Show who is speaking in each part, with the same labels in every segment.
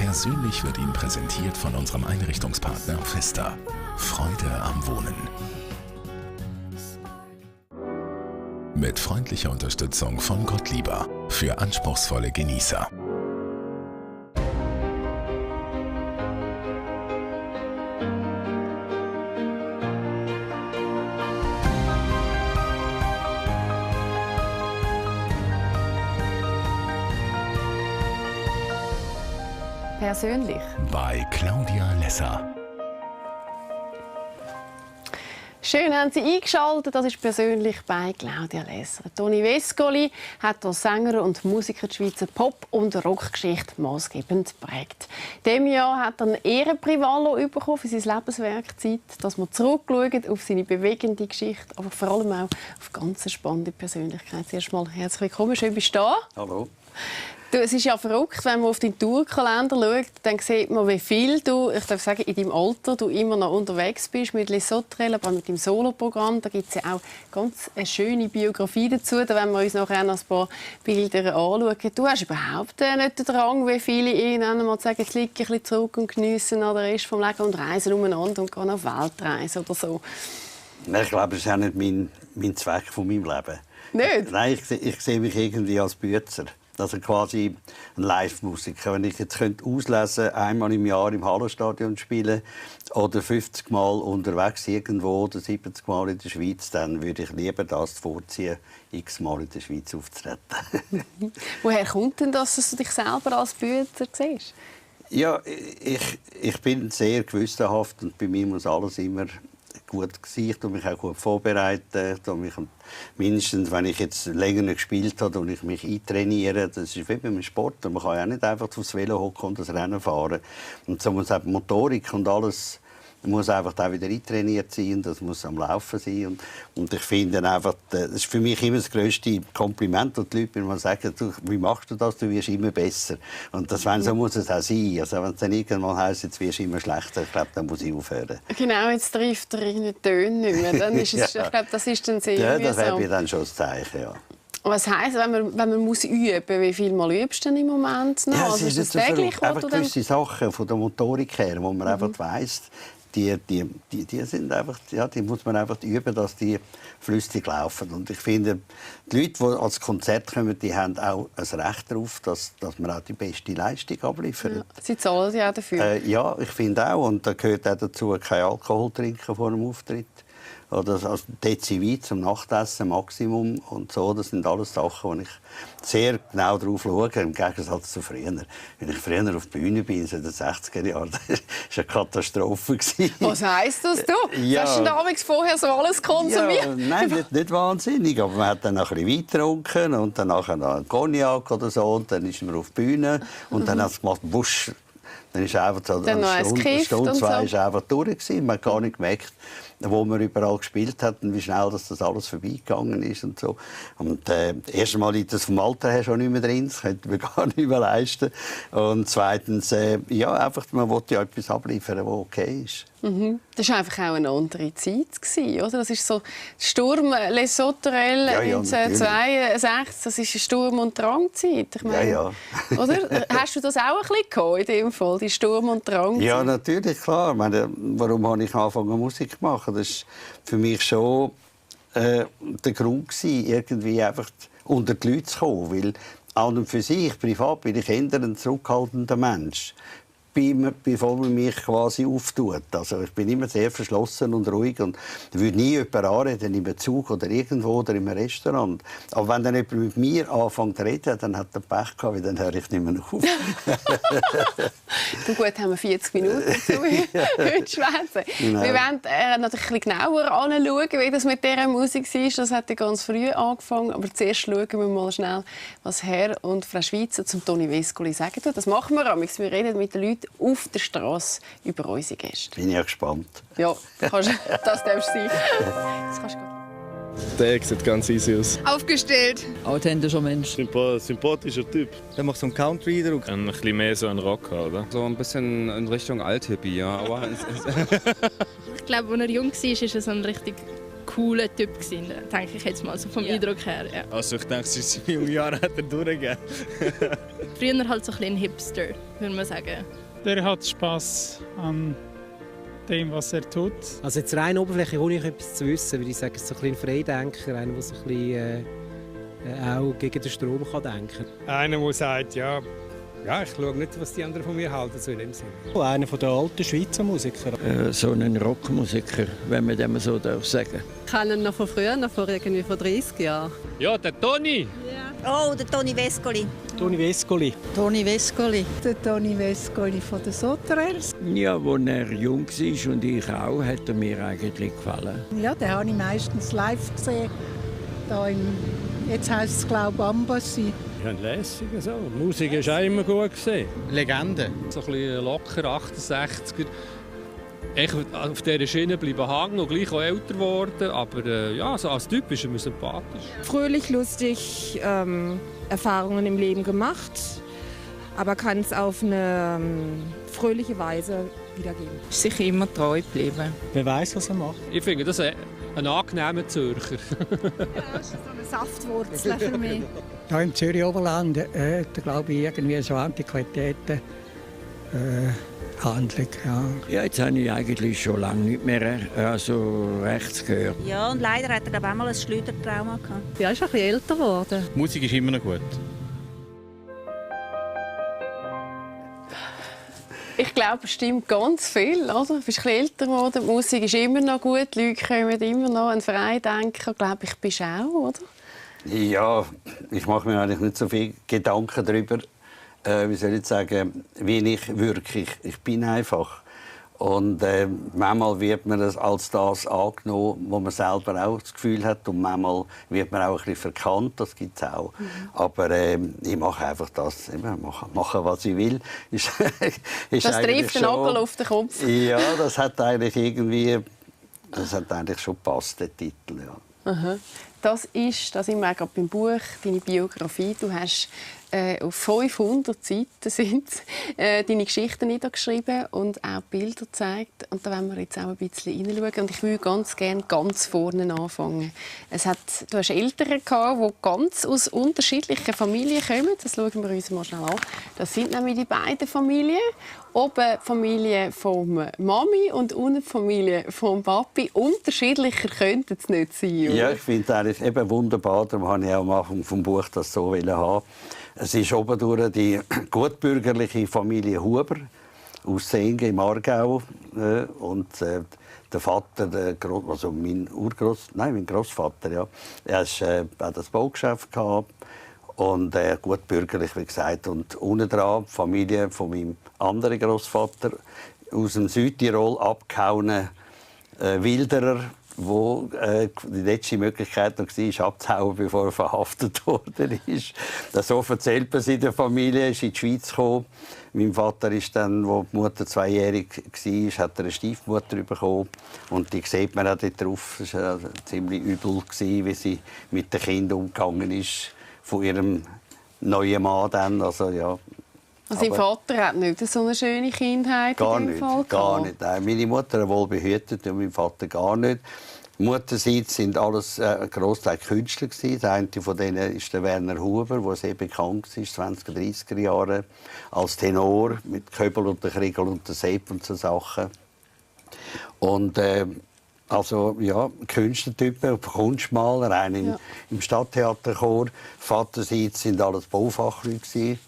Speaker 1: Persönlich wird Ihnen präsentiert von unserem Einrichtungspartner Vista. Freude am Wohnen. Mit freundlicher Unterstützung von Gottlieber für anspruchsvolle Genießer.
Speaker 2: Persönlich.
Speaker 1: Bei Claudia Lesser.
Speaker 2: Schön haben Sie eingeschaltet. Das ist persönlich bei Claudia Lesser. Toni Vescoli hat als Sänger und Musiker die Schweizer Pop- und Rockgeschichte maßgebend geprägt. In diesem Jahr hat er einen Ehrenprivallo bekommen für sein Lebenswerk Zeit, dass man zurückschaut auf seine bewegende Geschichte, aber vor allem auch auf ganz spannende Persönlichkeit. Zuerst mal herzlich willkommen, schön bist du da.
Speaker 3: Hallo.
Speaker 2: Du, es ist ja verrückt, wenn man auf deinen Tourkalender schaut, dann sieht man, wie viel du, ich darf sagen, in deinem Alter du immer noch unterwegs bist mit Les Sauterelles, aber auch mit deinem Soloprogramm. Da gibt es ja auch ganz eine schöne Biografie dazu. Da werden wir uns nachher noch ein paar Bilder anschauen. Du hast überhaupt nicht den Drang, wie viele irgendwann mal sagen, jetzt liege ich ein bisschen zurück und geniessen den Rest des Lebens und reisen umeinander und gehen auf Weltreise oder so.
Speaker 3: Ich glaube, das ist auch nicht mein Zweck von meinem Leben.
Speaker 2: Nicht?
Speaker 3: Nein, ich sehe mich irgendwie als Bützer. Also quasi ein Live-Musiker. Wenn ich jetzt auslesen könnte, einmal im Jahr im Hallenstadion spielen oder 50 Mal unterwegs irgendwo oder 70 Mal in der Schweiz, dann würde ich lieber das vorziehen, x-mal in der Schweiz aufzutreten.
Speaker 2: Woher kommt denn das, dass du dich selber als Bützer siehst?
Speaker 3: Ja, ich bin sehr gewissenhaft und bei mir muss alles immer gut sein. Ich mich auch gut vorbereiten. Mindestens, wenn ich jetzt länger nicht gespielt habe und ich mich eintrainiere. Das ist wie beim Sport. Man kann ja nicht einfach aufs Velo hocken und das Rennen fahren. Und so muss auch die Motorik und alles muss einfach auch wieder eintrainiert sein. Das muss am Laufen sein. Und ich finde einfach, das ist für mich immer das grösste Kompliment, das die Leute mir sagen, du, wie machst du das? Du wirst immer besser. Und das, so muss es auch sein. Also wenn es dann irgendwann heisst, jetzt wirst du immer schlechter, ich glaube, dann muss ich aufhören.
Speaker 2: Genau, jetzt trifft er irgendeinen Ton nicht mehr. Dann ist es, ja. Ich glaube, das ist dann sehr
Speaker 3: ja, das
Speaker 2: mühsam.
Speaker 3: wäre dann schon das Zeichen, ja.
Speaker 2: Was heisst, wenn man muss üben, wie viel Mal übst du denn im Moment noch?
Speaker 3: Ja,
Speaker 2: also
Speaker 3: ist
Speaker 2: das täglich,
Speaker 3: einfach gewisse Sachen von der Motorik her, wo man einfach weiss, die sind einfach, ja, die muss man einfach üben, dass die flüssig laufen. Und ich finde, die Leute, die als Konzert kommen, die haben auch ein Recht darauf, dass man auch die beste Leistung abliefert.
Speaker 2: Ja, sie zahlen ja dafür.
Speaker 3: Ja, ich finde auch. Und da gehört auch dazu, kein Alkohol trinken vor dem Auftritt. Oder also Dezi Wein zum Nachtessen, Maximum und so. Das sind alles Sachen, wo ich sehr genau drauf schaue, im Gegensatz zu früher. Wenn ich früher auf der Bühne bin, in den 60er Jahren, das war eine Katastrophe.
Speaker 2: Was heisst das, du?
Speaker 3: Ja.
Speaker 2: Hast du damals vorher so alles konsumiert?
Speaker 3: Ja, nein, nicht wahnsinnig, aber man hat dann noch ein bisschen Wein getrunken und dann nachher noch einen Cognac oder so und dann ist man auf die Bühne und dann hat es gemacht, wusch. Dann ist einfach so, eine Stunde, zwei ist einfach durch. Man hat gar nicht gemerkt, wo man überall gespielt hat und wie schnell das alles vorbeigegangen ist und so. Und erst einmal liegt das vom Alter her schon nicht mehr drin, das könnte man gar nicht mehr leisten. Und zweitens, ja, einfach, man will ja etwas abliefern, was okay ist.
Speaker 2: Mhm. Das war einfach auch eine andere Zeit, oder? Das ist so Sturm Les Sauterelles 1962, das ist eine Sturm- und Drangzeit. Ich meine,
Speaker 3: ja.
Speaker 2: Oder? Hast du das auch ein bisschen gehabt, in dem Fall, die Sturm- und Drangzeit?
Speaker 3: Ja, natürlich, klar. Ich meine, warum habe ich angefangen Musik zu machen? Das war für mich schon der Grund, irgendwie einfach unter die Leute zu kommen. Weil an und für sich, privat, bin ich eher ein zurückhaltender Mensch, bevor man mich quasi auftut. Also ich bin immer sehr verschlossen und ruhig und würde nie jemanden anreden, im Zug oder irgendwo oder im Restaurant. Aber wenn dann jemand mit mir anfängt zu reden, dann hat er Pech gehabt, weil dann höre ich nicht mehr auf.
Speaker 2: Du, gut, haben wir 40 Minuten dazu heute schwätzen.
Speaker 3: Genau.
Speaker 2: Wir wollen natürlich ein bisschen genauer anschauen, wie das mit dieser Musik war. Das hat ja ganz früh angefangen. Aber zuerst schauen wir mal schnell, was Herr und Frau Schweizer zum Toni Vescoli sagen. Das machen wir. Wir reden mit den Leuten auf der Straße über unsere Gäste.
Speaker 3: Bin ja gespannt.
Speaker 2: Ja, das darfst du sein. Das kannst du.
Speaker 4: Der sieht ganz easy aus.
Speaker 5: Aufgestellt.
Speaker 6: Authentischer Mensch.
Speaker 4: Sympathischer Typ.
Speaker 7: Der macht so einen Country-Druck.
Speaker 4: Ein bisschen mehr so ein Rocker, oder?
Speaker 7: So ein bisschen in Richtung Alt-Hippie, ja. Aber
Speaker 5: Ich glaube, als er jung war, war er so ein richtig cooler Typ. Denke ich jetzt mal, so vom Eindruck her. Ja.
Speaker 4: Also ich denke, in seinen jungen Jahren hat er durchgegeben.
Speaker 5: Früher halt so ein bisschen Hipster, würde man sagen.
Speaker 6: Der hat Spass an dem, was er tut.
Speaker 8: Also jetzt rein oberflächlich, ohne etwas zu wissen, würde ich sagen, ist so ein bisschen Freidenker, einer, der so ein bisschen, auch gegen den Strom kann denken kann.
Speaker 9: Einer, der sagt, ja, ich schaue nicht, was die anderen von mir halten, so in dem Sinne.
Speaker 6: Einer der alten Schweizer Musiker.
Speaker 10: So ein Rockmusiker, wenn man dem so sagen darf.
Speaker 11: Ich kenne ihn noch von früher, noch vor 30 Jahren.
Speaker 9: Ja, der Toni.
Speaker 11: Oh, der Toni Vescoli.
Speaker 6: Toni Vescoli.
Speaker 11: Toni Vescoli.
Speaker 12: Der Toni Vescoli von den Sauterelles.
Speaker 10: Ja, als er jung war und ich auch, hat er mir eigentlich gefallen.
Speaker 12: Ja, den habe ich meistens live gesehen. Jetzt heisst es, glaube ich, Ambassy.
Speaker 9: Ja, lässig so. Die Musik war auch immer gut.
Speaker 7: Legende.
Speaker 9: So ein bisschen locker 68er. Echt auf dieser Schiene bleiben hängen und gleich auch älter geworden. Aber ja, so als Typ ist er mir sympathisch.
Speaker 11: Fröhlich, lustig, Erfahrungen im Leben gemacht, aber kann es auf eine fröhliche Weise wiedergeben.
Speaker 13: Sicher immer treu geblieben.
Speaker 6: Wer weiß, was er macht.
Speaker 9: Ich finde das ein angenehmer Zürcher.
Speaker 11: Ja, das ist so eine Saftwurzel für mich.
Speaker 12: Ja, im Zürich-Oberland, da glaube ich, irgendwie so Antiquitäten. Handlung, ja.
Speaker 10: Ja, jetzt habe ich eigentlich schon lange nicht mehr rechts gehört.
Speaker 11: Ja, und leider hat er auch mal ein Schleudertrauma gehabt. Ja, ist ein bisschen älter geworden.
Speaker 7: Die Musik ist immer noch gut.
Speaker 2: Ich glaube, es stimmt ganz viel. Oder? Du bist ein bisschen älter geworden, die Musik ist immer noch gut, die Leute kommen immer noch an Freidenker. Glaube ich, bist du auch, oder?
Speaker 3: Ja, ich mache mir eigentlich nicht so viel Gedanken darüber, wie soll ich sagen, wie ich wirklich. Ich bin einfach. Und manchmal wird man das als das angenommen, wo man selber auch das Gefühl hat. Und manchmal wird man auch ein bisschen verkannt, das gibt es auch. Aber ich mache einfach das, mache was ich will. ist
Speaker 2: das trifft den Nagel auf den Kopf.
Speaker 3: Ja, das hat eigentlich schon gepasst, der Titel. Ja.
Speaker 2: Aha. Das ist, das sind wir auch beim Buch, deine Biografie. Du hast auf 500 Seiten deine Geschichten niedergeschrieben und auch Bilder gezeigt. Und da wollen wir jetzt auch ein bisschen hineinschauen. Und ich würde ganz gerne ganz vorne anfangen. Du hast Eltern gehabt, die ganz aus unterschiedlichen Familien kommen. Das schauen wir uns mal schnell an. Das sind nämlich die beiden Familien. Oben die Familie von Mami und unten die Familie von Papi. Unterschiedlicher könnte es nicht sein, oder?
Speaker 3: Ja, ich finde es eigentlich eben wunderbar. Darum habe ich auch am Anfang des Buches das so haben. Es ist oben durch die gutbürgerliche Familie Huber aus Sengen im Aargau. Und der Vater, also mein Großvater, ja, er hat das Baugeschäft gehabt. Und gutbürgerlich, wie gesagt. Und unten dran die Familie von meinem anderen Großvater aus dem Südtirol abgehauene Wilderer, wo die letzte Möglichkeit noch war, abzuhauen, bevor er verhaftet worden ist. Das so erzählt man in der Familie, ist in die Schweiz gekommen. Mein Vater ist dann, als die Mutter 2-jährig war, hat er eine Stiefmutter bekommen. Und die sieht man auch dort drauf. Es war ziemlich übel, wie sie mit den Kindern umgegangen ist. Von ihrem neuen Mann dann. Also, ja.
Speaker 2: Also dein Vater hat nicht so eine schöne Kindheit
Speaker 3: gar
Speaker 2: in dem
Speaker 3: nicht,
Speaker 2: Fall
Speaker 3: gar nicht. Meine Mutter war wohl behütet und mein Vater gar nicht. Mutterseits sind alles Großteil Künstler gewesen. Der eine von denen ist der Werner Huber, der sehr bekannt ist, 20er, 30er Jahre als Tenor mit Köbel und der Kriegel und der Sepp und so Sachen. Und also ja, Künstlertypen, Kunstmaler, einer im Stadttheaterchor. Vaterseits sind alles Baufachleute gewesen.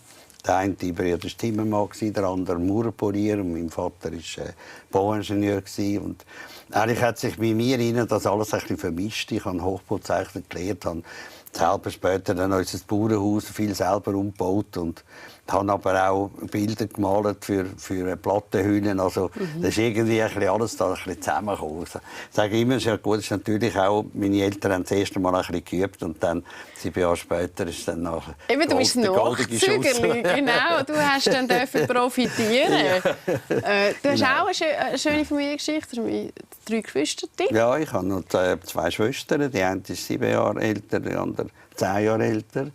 Speaker 3: Der eine Bruder war Timmermann, der andere Mauerpolier und mein Vater war Bauingenieur. Und eigentlich hat sich bei mir das alles ein bisschen vermischt. Ich habe Hochbauzeichner gelernt, habe selber später dann unser Bauernhaus viel selber umgebaut und habe aber auch Bilder gemalt für Plattenhühnen. Also das ist irgendwie alles da ein bisschen zusammengekommen. Ich sage immer, ja gut, ist natürlich auch, meine Eltern haben das erste Mal ein bisschen geübt und dann 7 Jahre später ist dann nach
Speaker 2: eben, du bist Nachzügerli, genau. Du hast dann profitieren. Ja. Du hast auch eine schöne Familiengeschichte. Du hast 3 Geschwister.
Speaker 3: Ja, ich habe noch 2 Schwestern. Die eine ist 7 Jahre älter, die andere 10 Jahre älter.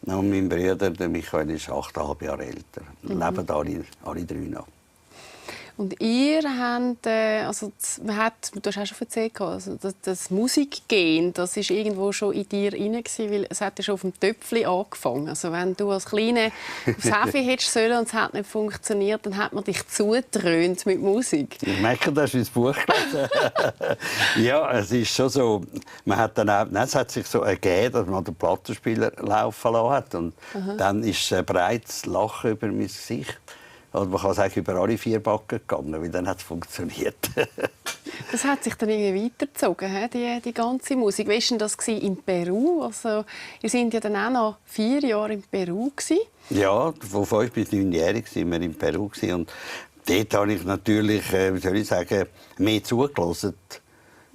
Speaker 3: Und mein Bruder, der Michael, ist 8,5 Jahre älter. Leben alle 3 noch.
Speaker 2: Und ihr habt, du hast auch schon erzählt, also das Musikgen, das ist irgendwo schon in dir rein gewesen, weil es hat ja schon auf dem Töpfchen angefangen. Also wenn du als Kleine aufs Hefe hättest sollen und es hat nicht funktioniert, dann hat man dich zugetrönt mit Musik.
Speaker 3: Ich merke, das ist ins Buch gelesen. Ja, es ist schon so. Man hat dann auch, es hat sich so ergeben, dass man den Plattenspieler laufen lassen hat. Und dann ist ein breites Lachen über mein Gesicht. Und man kann sagen, über alle 4 Backen gegangen, weil dann hat es funktioniert.
Speaker 2: Das hat sich dann irgendwie weitergezogen, die ganze Musik. Wie war denn das in Peru? Also, ihr seid ja dann auch noch 4 Jahre in Peru gewesen.
Speaker 3: Ja, von 5 bis 9-jährig waren wir in Peru. Und dort habe ich natürlich, wie soll ich sagen, mehr zugelassen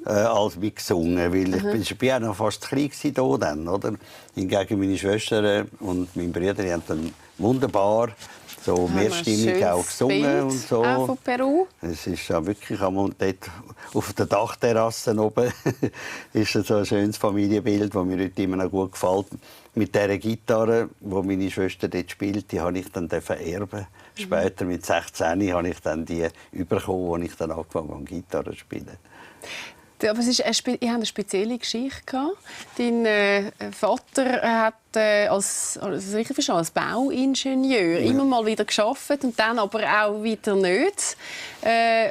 Speaker 3: als mitgesungen. Weil ich bin ja noch fast klein hier dann, oder? Hingegen meine Schwester und mein Bruder, die haben dann wunderbar so mehrstimmig auch gesungen
Speaker 2: Bild
Speaker 3: und so.
Speaker 2: Auch von Peru.
Speaker 3: Es ist ja wirklich einmal dort auf der Dachterrasse oben ist so ein schönes Familienbild, das mir heute immer noch gut gefällt. Mit dieser Gitarre, die meine Schwester dort spielt, die habe ich dann erben. Später mit 16 habe ich dann die bekommen, als ich dann angefangen habe, Gitarre zu spielen.
Speaker 2: Aber ihr habt eine spezielle Geschichte gehabt. Dein Vater hat als Bauingenieur immer mal wieder gearbeitet und dann aber auch wieder nicht.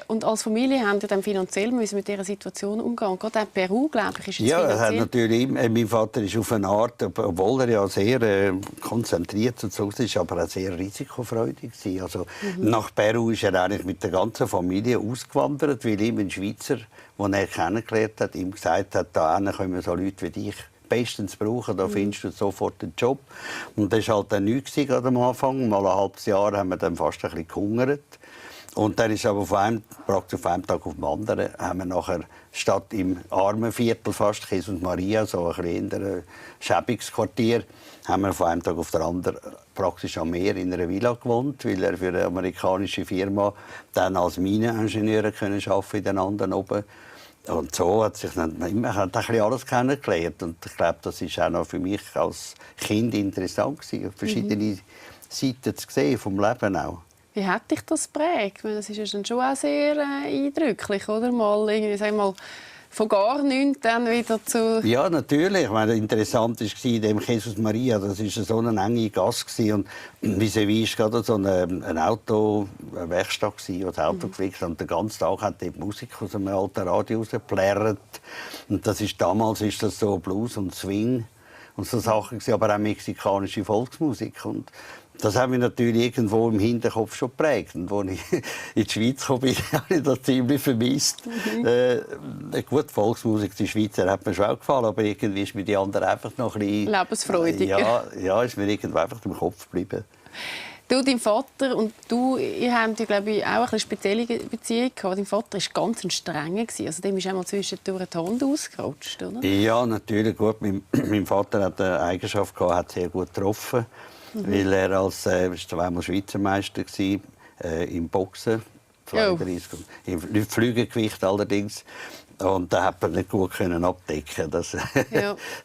Speaker 2: Und als Familie haben wir dann finanziell mit dieser Situation umgehen. Und gerade auch Peru, glaube ich, ist jetzt
Speaker 3: finanziell.
Speaker 2: Hat
Speaker 3: natürlich. Mein Vater ist auf eine Art, obwohl er ja sehr konzentriert und so ist, aber auch sehr risikofreudig war. Also nach Peru ist er eigentlich mit der ganzen Familie ausgewandert, weil ihm ein Schweizer, den er kennengelernt hat, ihm gesagt hat, da kommen so Leute wie dich bestens brauchen, da findest du sofort einen Job. Und das war halt dann nichts am Anfang. Mal ein halbes Jahr haben wir dann fast ein bisschen gehungert. Und dann ist aber von einem Tag auf den anderen, haben wir nachher statt im Armenviertel fast, Kies und Maria, so ein bisschen schäbiges Quartier, haben wir von einem Tag auf den anderen praktisch am Meer in einer Villa gewohnt, weil er für eine amerikanische Firma dann als Mineningenieur arbeiten in den anderen oben. Und so hat sich dann immer ein bisschen alles kennengelernt. Und ich glaube, das war auch noch für mich als Kind interessant gewesen, verschiedene Seiten zu sehen vom Leben auch.
Speaker 2: Wie hat dich das geprägt? Das ist ja dann schon auch sehr eindrücklich, oder? Mal irgendwie, sag mal, von gar nichts dann wieder zu...
Speaker 3: Ja, natürlich. Ich meine, interessant war in dem Jesus Maria, das war so eine enge Gasse. Und vis-à-vis war gerade so eine Werkstatt, die das Auto geflickt hat. Und den ganzen Tag hat die Musik aus einem alten Radio rausgeplärrt. Und damals ist das so Blues und Swing und so Sachen, aber auch mexikanische Volksmusik. Und das hat mich natürlich irgendwo im Hinterkopf schon geprägt. Und als ich in die Schweiz kam, habe ich das ziemlich vermisst. Gut, Volksmusik, die Schweizer hat mir schon auch gefallen, aber irgendwie ist mir die andere einfach noch ein bisschen...
Speaker 2: lebensfreudiger.
Speaker 3: Ja, ist mir irgendwo einfach im Kopf geblieben.
Speaker 2: Du, dein Vater und du, ihr habt, glaube ich, auch eine spezielle Beziehung gehabt. Dein Vater war ganz ein strenger. Also dem ist einmal zwischendurch die Hand ausgerutscht, oder? Ja,
Speaker 3: natürlich. Gut. Mein Vater hat eine Eigenschaft gehabt, hat sehr gut getroffen. Weil er als zweimal Schweizer Meister war, im Boxen, 32, im Flügelgewicht allerdings. Und da hat er nicht gut abdecken. Das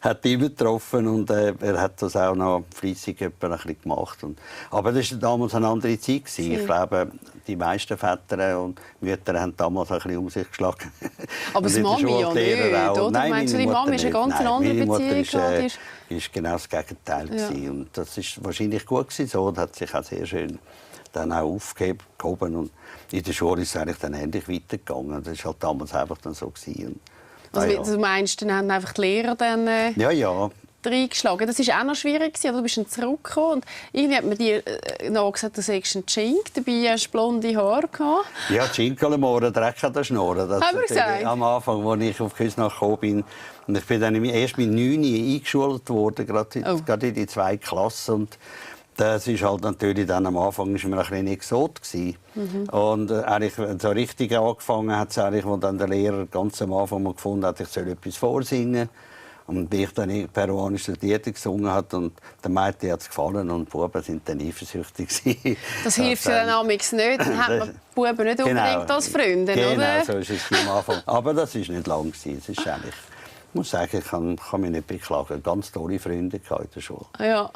Speaker 3: hat immer getroffen und er hat das auch noch fleissig ein bisschen gemacht. Aber das war damals eine andere Zeit. Ich glaube, die meisten Väter und Mütter haben damals ein bisschen um sich geschlagen.
Speaker 2: Aber das Mami ja nicht, oder?
Speaker 3: Nein,
Speaker 2: meinst du, die Mami ist eine ganz andere Beziehung?
Speaker 3: Ist genau das Gegenteil. Ja. Und das war wahrscheinlich gut so und hat sich auch sehr schön dann auch aufgehoben. Und in der Schule ist es eigentlich dann ähnlich weitergegangen. Das war halt damals einfach dann so.
Speaker 2: Also, du meinst, dann haben einfach die Lehrer dann reingeschlagen? Das war auch noch schwierig, oder? Du bist dann zurückgekommen und irgendwie hat man dir gesagt, du seist ein Cink, dabei hast du blonde Haare gehabt.
Speaker 3: Ja, Cinque Dreck an der Schnur. Das
Speaker 2: haben wir gesagt?
Speaker 3: Am Anfang, als ich auf Küsnacht gekommen bin. Und ich bin dann erst mit 9 eingeschult worden, gerade in die 2. Klasse. Und das ist halt natürlich dann am Anfang ist mir ein bisschen Exot gsi. Und eigentlich so richtig angefangen hat es eigentlich, als dann der Lehrer ganz am Anfang mal gefunden hat, ich soll etwas vorsingen. Und wie ich dann peruanische Lieder gesungen hat und der Mädchen hat es gefallen und die Buben sind dann eifersüchtig.
Speaker 2: Das hilft ja dann nicht. Dann hat man die Buben nicht unbedingt als Freunde, oder?
Speaker 3: Genau, so ist es am Anfang. Aber das war nicht lang. Es ist eigentlich Ich muss sagen, ich kann mich nicht beklagen. Ganz tolle Freunde in der Schule.
Speaker 2: Ja.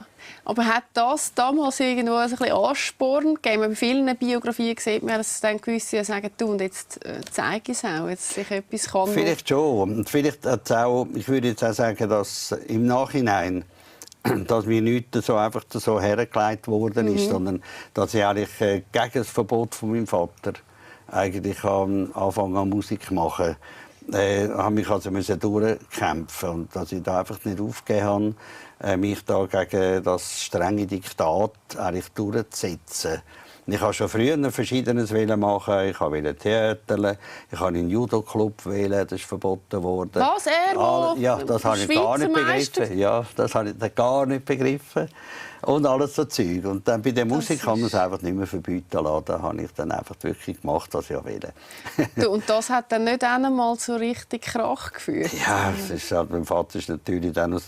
Speaker 2: Aber hat das damals irgendwo ein bisschen Ansporn gegeben? Bei vielen Biografien sieht man, dass dann gewisse sagen, du, und jetzt zeige ich es auch, jetzt sich etwas kann.
Speaker 3: Vielleicht schon. Und vielleicht auch, ich würde jetzt auch sagen, dass im Nachhinein, dass mir nichts so einfach so hergelegt worden ist, sondern dass ich eigentlich gegen das Verbot von meinem Vater eigentlich anfangen an Musik machen. Habe mich also durchkämpfen und dass ich da einfach nicht aufgegeben habe, mich da gegen das strenge Diktat eigentlich durchzusetzen. Ich wollte schon früher Verschiedenes machen. Ich wollte Theater, ich wollte in einen Judo-Club wählen, das ist verboten worden.
Speaker 2: Was?
Speaker 3: Ja, das habe ich gar nicht begriffen. Ja, das habe ich gar nicht begriffen. Und alles so Zeug. Und dann bei der Musik kann man es einfach nicht mehr verbieten lassen. Da habe ich dann einfach wirklich gemacht, was ich wollte.
Speaker 2: Und das hat dann nicht einmal so richtig Krach geführt?
Speaker 3: Ja, es ist halt, mein Vater ist natürlich dann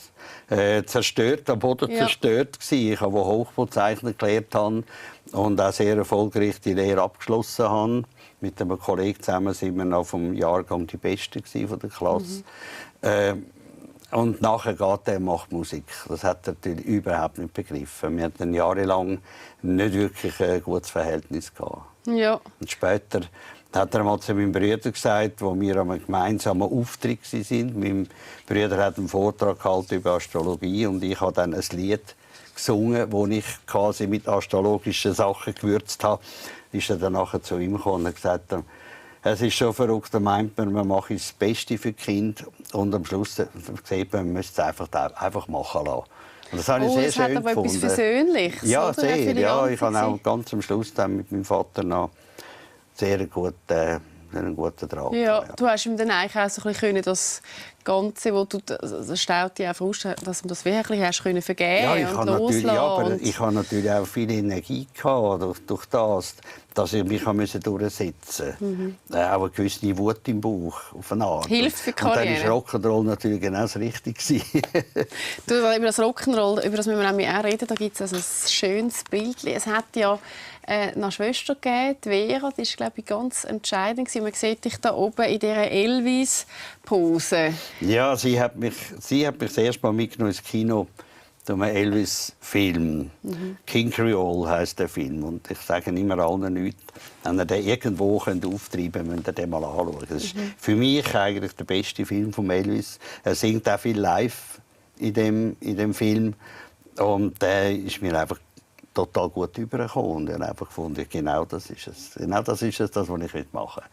Speaker 3: zerstört, am Boden zerstört gewesen. Ich habe Hochbauzeichner gelernt habe und auch sehr erfolgreich die Lehre abgeschlossen habe. Mit einem Kollegen zusammen sind wir noch vom Jahrgang die Besten von der Klasse. Und nachher geht er und macht Musik. Das hat er natürlich überhaupt nicht begriffen. Wir hatten jahrelang nicht wirklich ein gutes Verhältnis gehabt.
Speaker 2: Ja.
Speaker 3: Und später hat er mal zu meinem Bruder gesagt, wo wir an einem gemeinsamen Auftritt waren. Mein Bruder hat einen Vortrag gehalten über Astrologie und ich habe dann ein Lied gesungen, das ich quasi mit astrologischen Sachen gewürzt habe. Ist er dann nachher zu ihm gekommen und hat gesagt, es ist schon verrückt, da meint man mache das Beste für die Kinder und am Schluss sieht man müsste es einfach machen lassen. Und das habe ich sehr schön gefunden. Das hat aber etwas Persönliches. Ja, sehr. Ja, ich habe auch ganz am Schluss dann mit meinem Vater noch sehr guten Draht.
Speaker 2: Ja, du hast ihm dann eigentlich auch so ein bisschen das Ganze, wo du, das stellt dich einfach aus, dass du das wirklich hast können vergeben und loslassen. Ja, aber ich
Speaker 3: hatte natürlich auch viel Energie durch das, dass ich mich durchsetzen musste. Auch eine gewisse Wut im Bauch auf eine Art.
Speaker 2: Hilft für die Karriere.
Speaker 3: Und dann war Rock'n'Roll natürlich genau das Richtige.
Speaker 2: Du, über das Rock'n'Roll, über das müssen wir nämlich auch reden, da gibt es also ein schönes Bild. Es hat ja eine Schwester gegeben, die Vera, die ist, glaube ich, ganz entscheidend. Man sieht dich da oben in dieser Elvis-Pose.
Speaker 3: Ja, sie hat mich das erste Mal mitgenommen ins Kino durch einen Elvis-Film. King Creole heisst der Film. Und ich sage immer allen Leuten, wenn ihr den irgendwo auftreiben könnt, müsst ihr den mal anschauen. Das ist für mich eigentlich der beste Film von Elvis. Er singt auch viel live in dem Film. Und der ist mir einfach total gut übergekommen. Und ich habe einfach gefunden, genau das ist es. Genau das ist es, das, was ich machen will.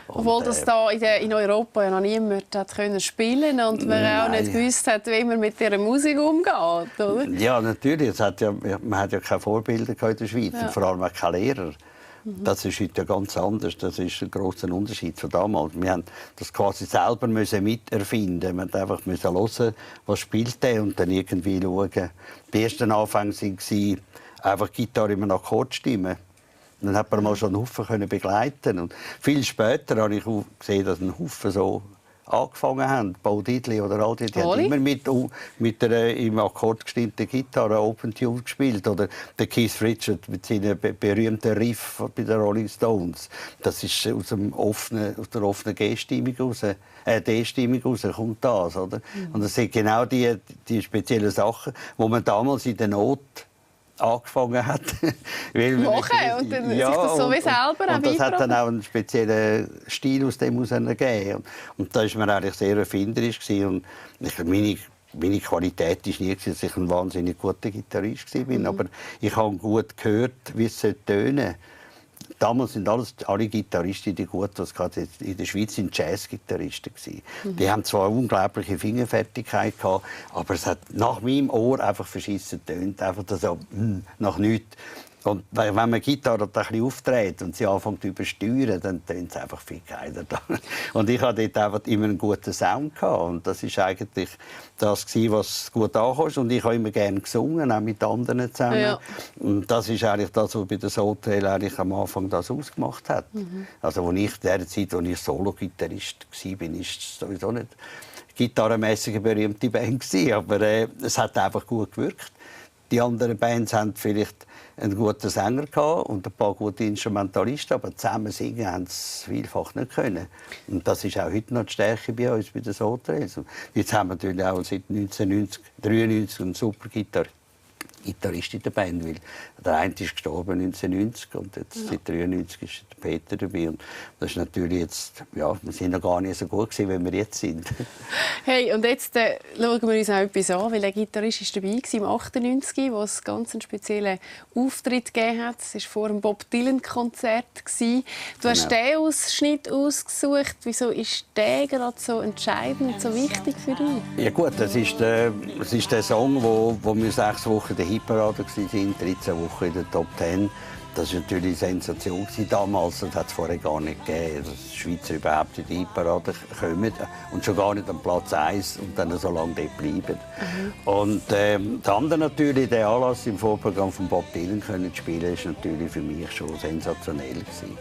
Speaker 2: Obwohl das da in Europa ja noch niemand hat spielen und man auch nicht gewusst hat, wie man mit dieser Musik umgeht, oder?
Speaker 3: Ja, natürlich. Man hat ja keine Vorbilder in der Schweiz und vor allem auch keine Lehrer. Das ist heute ja ganz anders. Das ist ein grosser Unterschied von damals. Wir haben das quasi selber miterfinden. Wir mussten einfach hören, was spielt der und dann irgendwie schauen. Die ersten Anfänge waren einfach Gitarre immer nach Akkordstimmen. Dann hat man mal schon einen Haufen begleiten. Und viel später habe ich auch gesehen, dass ein Haufen so angefangen haben. Paul Diddley oder all die haben immer mit der im Akkord gestimmten Gitarre Open Tune gespielt. Oder der Keith Richards mit seinem berühmten Riff bei den Rolling Stones. Das ist aus der offenen G-Stimmung raus. D-Stimmung raus kommt das. Oder? Und das sind genau die speziellen Sachen, die man damals in der Not angefangen hat.
Speaker 2: Und dann sich das so wie selber
Speaker 3: und das hat dann auch einen speziellen Stil aus dem herausgegeben. Und da war man eigentlich sehr erfinderisch. Und meine Qualität war nie, dass ich ein wahnsinnig guter Gitarrist war. Aber ich habe gut gehört, wie es tönen sollte. Damals sind alle Gitarristen, die gut waren, in der Schweiz sind Jazz-Gitarristen. Die haben zwar eine unglaubliche Fingerfertigkeit gehabt, aber es hat nach meinem Ohr einfach verschissen getönt, einfach so nach nichts. Und wenn man die Gitarre ein bisschen aufdreht und sie anfängt zu übersteuern, dann tönt es einfach viel geiler. Und ich hatte dort einfach immer einen guten Sound gehabt. Und das war eigentlich das, was gut ankam. Und ich habe immer gerne gesungen, auch mit anderen zusammen. Ja. Und das ist eigentlich das, was bei der Soul-Trail eigentlich am Anfang das ausgemacht hat. Also, als ich in der Zeit, als ich Solo-Gitarrist war, war es sowieso nicht gitarrenmässig eine berühmte Band gewesen, aber es hat einfach gut gewirkt. Die anderen Bands haben vielleicht einen guten Sänger gehabt und ein paar gute Instrumentalisten, aber zusammen singen haben sie vielfach nicht können. Und das ist auch heute noch die Stärke bei uns, bei den Sauterelles. Jetzt haben wir natürlich auch seit 1993 einen super Gitarrist in der Band, weil der eine ist gestorben 1990 und jetzt seit 1993 ist der Peter dabei. Und das ist natürlich jetzt, ja, wir sind noch gar nicht so gut gewesen, wie wir jetzt sind.
Speaker 2: Hey, und jetzt schauen wir uns auch etwas an, weil der Gitarrist ist dabei war im 98, wo es ganz einen speziellen Auftritt gegeben hat. Es war vor einem Bob Dylan-Konzert. Du hast diesen Ausschnitt ausgesucht. Wieso ist der gerade so entscheidend, so wichtig für dich?
Speaker 3: Ja gut, das ist der Song, wo wir 6 Wochen der Hitparade waren, 13 Wochen in der Top 10. Das war natürlich eine Sensation damals. Das hat es vorher gar nicht gegeben, dass die Schweizer überhaupt in die Hitparade kommen. Und schon gar nicht an Platz 1 und dann so lange dort bleiben. Und das andere natürlich, der Anlass im Vorprogramm von Bob Dylan können spielen, ist natürlich für mich schon sensationell gewesen.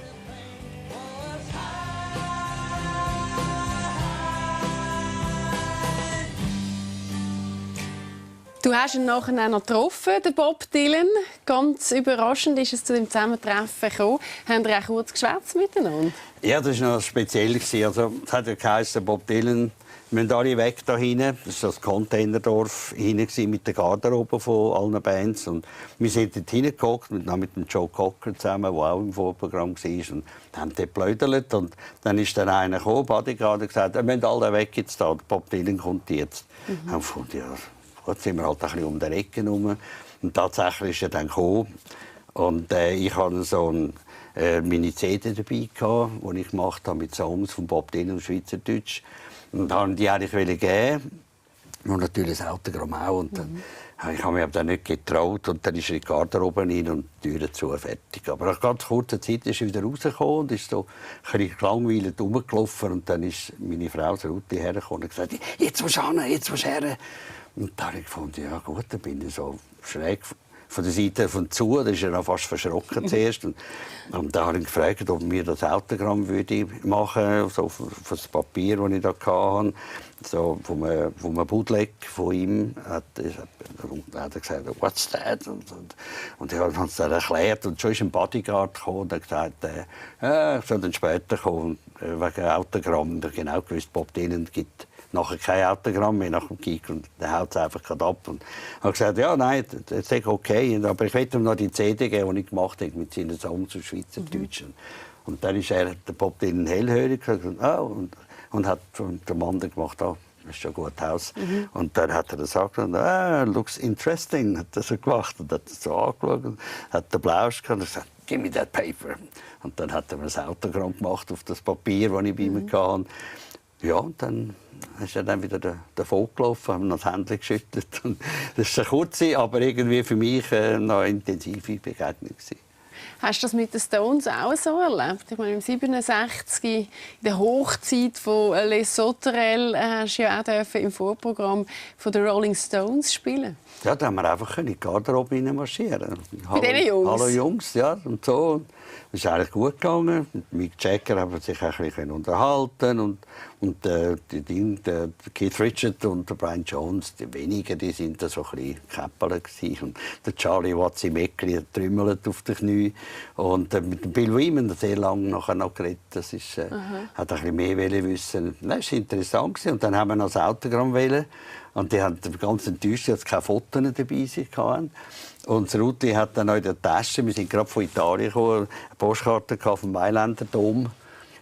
Speaker 2: Du hast ihn nachher noch getroffen, den Bob Dylan. Ganz überraschend ist es zu dem Zusammentreffen gekommen. Haben ihr auch kurz geschwätzt miteinander?
Speaker 3: Ja, das war noch speziell. Also, es hat ja geheißen, Bob Dylan, wir müssen alle weg da hinten. Das war das Containerdorf hinten mit der Garderobe von allen Bands. Und wir sind dort hingeguckt, mit dem Joe Cocker zusammen, der auch im Vorprogramm war. Und haben dort geplaudert. Und dann ist dann einer gekommen, Bodyguard, und gesagt, wir müssen alle weg jetzt da. Bob Dylan kommt jetzt. Haben gefunden, ja, gut, sind wir halt ein bisschen um die Ecke herum. Und tatsächlich ist er dann gekommen. Und ich hatte so meine CD dabei, die ich gemacht habe mit Songs von Bob Dylan auf Schweizerdeutsch. Und haben die eigentlich geben. Und natürlich das Autogramm auch. Und dann, ich habe mich aber dann nicht getraut. Und dann ist er in die Garderobe rein und die Türen zu, fertig. Aber nach ganz kurzer Zeit ist er wieder rausgekommen und ist so ein bisschen gelangweilt rumgelaufen. Und dann ist meine Frau, Ruthi, hergekommen und gesagt, jetzt musst du hin, jetzt musst du her. Und da habe ich gefunden, ja gut, dann bin ich so schräg von der Seite von zu, da ist er fast verschrocken zuerst. Und da habe ich gefragt, ob mir das Autogramm würde machen, so für das Papier, das ich da hatte, so vom Bootleg von ihm. Hat er gesagt, what's that? Und ich habe es dann erklärt und schon ist ein Bodyguard gekommen und hat gesagt, ich soll dann später kommen wegen Autogramm. Ich habe genau gewusst, Bob Dylan gibt nachher kein Autogramm mehr nach dem Gig und der haut es einfach gerade ab. Und habe gesagt, ja, nein, das ist okay, aber ich will ihm noch die CD geben, die ich gemacht habe mit seinen Songs auf Schweizerdeutsch. Und dann ist der Bob Dylan hellhörig und hat den Mann gemacht, das ist schon gut aus. Und dann hat er gesagt, looks interesting, hat er so gemacht und hat so angeschaut und hat den Blausch gehabt und gesagt, give me that paper. Und dann hat er mir ein Autogramm gemacht auf das Papier, das ich bei ihm hatte. Ja, und dann ist er dann wieder davon gelaufen, haben das Händchen geschüttelt. Und das war eine kurze, aber irgendwie für mich eine intensive Begegnung.
Speaker 2: Hast du das mit den Stones auch so erlebt? Ich meine, im 67, in der Hochzeit von Les Sauterelles, hast du ja auch im Vorprogramm von den Rolling Stones spielen.
Speaker 3: Ja, da haben wir einfach in die Garderobe marschieren.
Speaker 2: Bei diesen Jungs?
Speaker 3: Hallo Jungs, ja, und so. Es ist eigentlich gut gegangen. Mit Mick Jagger haben wir sich ein bisschen unterhalten und der Keith Richards und der Brian Jones, die wenigen, die sind da so ein bisschen Käppele gewesen. Und der Charlie Watzimeckli trümmelt auf den Knie. Und mit dem Bill Wyman sehr lange nachher noch geredet. Das ist, hat ein bisschen mehr wissen. Das war interessant gewesen. Und dann haben wir noch das Autogramm wählen. Und die haben ganz enttäuscht, dass keine Fotos dabei waren. Und Ruthi hat dann auch in der Tasche, wir sind gerade von Italien gekommen, eine Postkarte vom Mailänder Dom,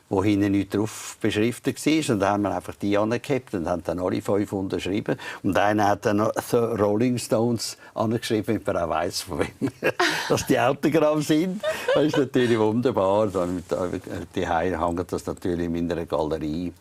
Speaker 3: wo hinten nichts drauf beschriftet war. Und da haben wir einfach die angehabt und haben dann alle 5 unterschrieben. Und einer hat dann noch The Rolling Stones angeschrieben, damit man auch weiss, von wem dass die Autogramme sind. Das ist natürlich wunderbar. Die hängen das natürlich in meiner Galerie.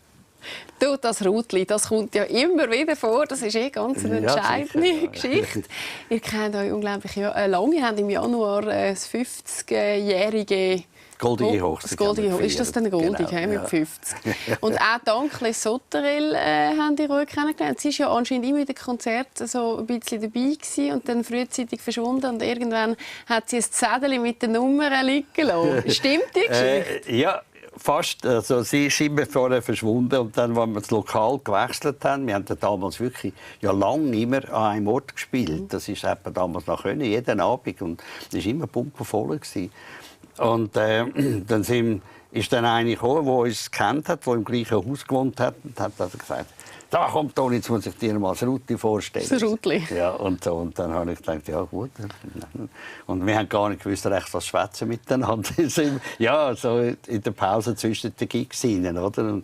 Speaker 2: Du, das Rutli, das kommt ja immer wieder vor. Das ist ganz eine entscheidende Geschichte. Ihr kennt euch unglaublich lange. Ihr habt im Januar das 50-jährige
Speaker 3: goldige Hochzeit.
Speaker 2: Ist das dann goldig, genau, mit 50? Und auch dank Les Sauterelles habt ihr euch kennengelernt. Sie war ja anscheinend immer in den Konzerten so ein bisschen dabei gewesen und dann frühzeitig verschwunden. Und irgendwann hat sie ein Zettel mit den Nummern liegen lassen. Stimmt die Geschichte?
Speaker 3: Ja. fast. Also, sie ist immer vorher verschwunden. Und dann, als wir das Lokal gewechselt haben, wir haben damals wirklich ja lange immer an einem Ort gespielt. Das ist eben damals noch können, jeden Abend. Und es war immer pumpenvoll. Und dann ist dann einer gekommen, der uns kennt hat, der im gleichen Haus gewohnt hat, und hat also gesagt, da kommt Toni, jetzt muss ich dir mal das Ruti vorstellen.
Speaker 2: Das Rutli.
Speaker 3: Ja, und dann habe ich gedacht, ja gut. Und wir haben gar nicht gewusst, recht was schwätzen miteinander. Ja, so in der Pause zwischen den Gigs rein, oder?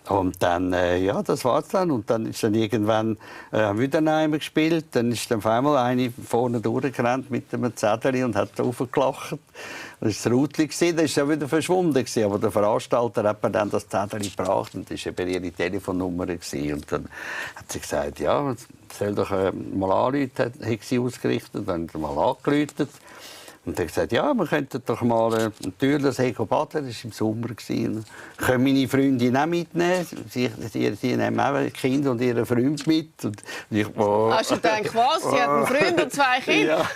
Speaker 3: Und dann, ja, das war's dann. Und dann ist dann irgendwann wieder einmal gespielt. Dann ist dann auf einmal eine vorne durchgerannt mit einem Zettel und hat aufgelacht. Das war das Rutli. Das ist ja wieder verschwunden. Aber der Veranstalter hat mir dann das Zettel gebracht und das war eben ihre Telefonnummer. Und dann hat sie gesagt, ja, soll doch mal anrufen, hat sie ausgerichtet. Dann hat sie mal angerufen. Und er hat gesagt, ja, wir könnten doch mal ein Türlensee baden. Das war im Sommer. Können meine Freundin auch mitnehmen? Sie nehmen auch ein Kind und ihren Freund mit. Und ich,
Speaker 2: Hast du gedacht, was? Sie hat einen Freund und 2 Kinder?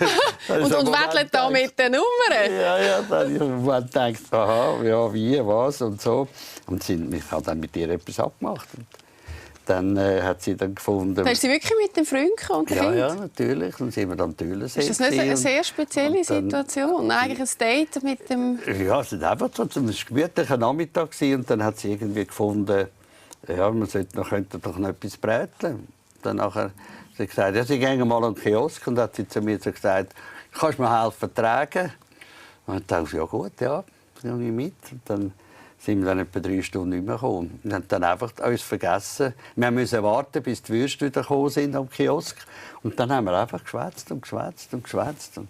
Speaker 3: Ja,
Speaker 2: und wettelt da mit den Nummern?
Speaker 3: Ja, dann habe ich gedacht, aha, ja, wie, was und so. Und ich habe dann mit ihr etwas abgemacht. Und dann hat sie dann gefunden...
Speaker 2: Hast du sie wirklich mit dem Freund gekommen?
Speaker 3: Ja, natürlich. Dann sind wir dann Türlensee.
Speaker 2: Ist das nicht eine sehr spezielle Situation? Eigentlich ein Date mit dem...
Speaker 3: Ja, es war einfach so ein gemütlicher Nachmittag. Und dann hat sie irgendwie gefunden, ja, man könnte doch noch etwas bräteln. Dann nachher hat sie gesagt, ja, sie gehen mal an den Kiosk. Und hat sie zu mir gesagt, kannst du mir helfen tragen? Und ich dachte, ja gut, ja, dann gehe ich mit. Und dann sind wir dann etwa 3 Stunden nicht mehr gekommen. Wir haben dann einfach uns vergessen. Wir mussten warten, bis die Würste wieder gekommen sind am Kiosk. Und dann haben wir einfach geschwätzt und geschwätzt und geschwätzt. Und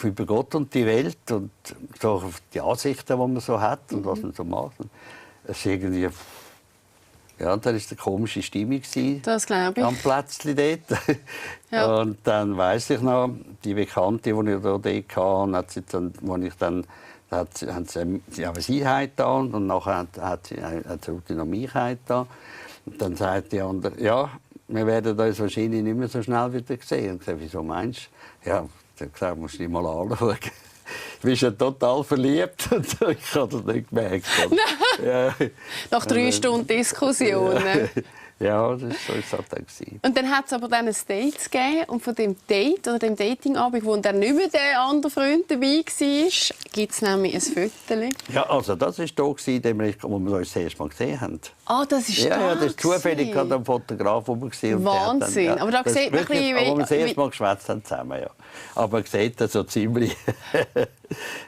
Speaker 3: über Gott und die Welt und so die Ansichten, die man so hat und was man so macht. Es ist irgendwie... Ja, dann war es eine komische Stimmung
Speaker 2: das glaube ich.
Speaker 3: Am Plätzchen dort.
Speaker 2: Ja.
Speaker 3: Und dann weiss ich noch, die Bekannte, die ich dort hatte, hat sie dann, sie heimgetan und nachher hat sie noch mich heimgetan. Und dann sagt die andere, ja, wir werden uns wahrscheinlich nicht mehr so schnell wieder sehen. Und ich gesagt, wieso meinst du? Ja, ich habe gesagt, musst du dich mal anschauen. Du bist ja total verliebt. Ich habe das nicht gemerkt. Ja.
Speaker 2: Nach 3 Stunden Diskussion.
Speaker 3: Ja, das war so dann.
Speaker 2: Und dann hat es aber dann ein Date gegeben. Und von dem Date oder dem Datingabend, wo dann nicht mehr der andere Freund dabei war, gibt es nämlich ein Foto.
Speaker 3: Ja, also das war da, wo wir uns das erste Mal gesehen haben.
Speaker 2: Ah, das ist
Speaker 3: ja, das ist zufällig gerade am Fotograf, wo wir gesehen haben.
Speaker 2: Wahnsinn.
Speaker 3: Dann, ja,
Speaker 2: aber da sieht man ein bisschen...
Speaker 3: Als wir das erste Mal geschwätzt haben zusammen, ja. Aber man sieht das so ziemlich...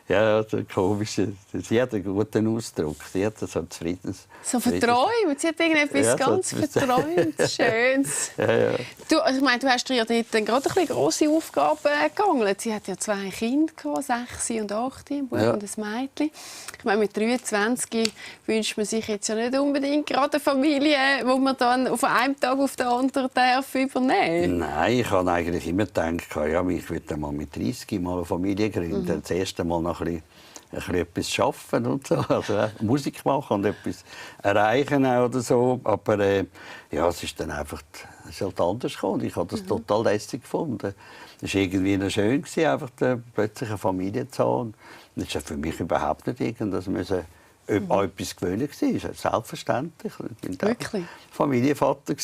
Speaker 3: ja, so komisch. Sie hat einen guten Ausdruck. Sie hat so Zufriedens...
Speaker 2: So verträumt. Sie hat irgendetwas ganz Verträumtes, Schönes.
Speaker 3: Ja.
Speaker 2: Du, also ich meine, du hast dir ja dort gerade eine grosse Aufgabe gegangelt. Sie hat ja 2 Kinder, 6 und 8, ein Bub und ein Mädchen. Ich meine, mit 23 wünscht man sich jetzt ja nicht unbedingt gerade eine Familie, die man dann von einem Tag auf den anderen darf übernehmen.
Speaker 3: Nein, ich habe eigentlich immer gedacht, ja, ich würde mal mit 30 mal eine Familie gründen. Das erste Mal noch ein bisschen etwas arbeiten und so, also Musik machen und etwas erreichen oder so. Aber ja, es ist dann einfach, es ist halt anders gekommen. Ich habe das total lässig gefunden. Es war irgendwie schön, einfach plötzlich eine Familie zu haben. Das war für mich überhaupt nicht irgendwas müssen an etwas gewöhnt war. Selbstverständlich. Ich war
Speaker 2: wirklich?
Speaker 3: Familienvater.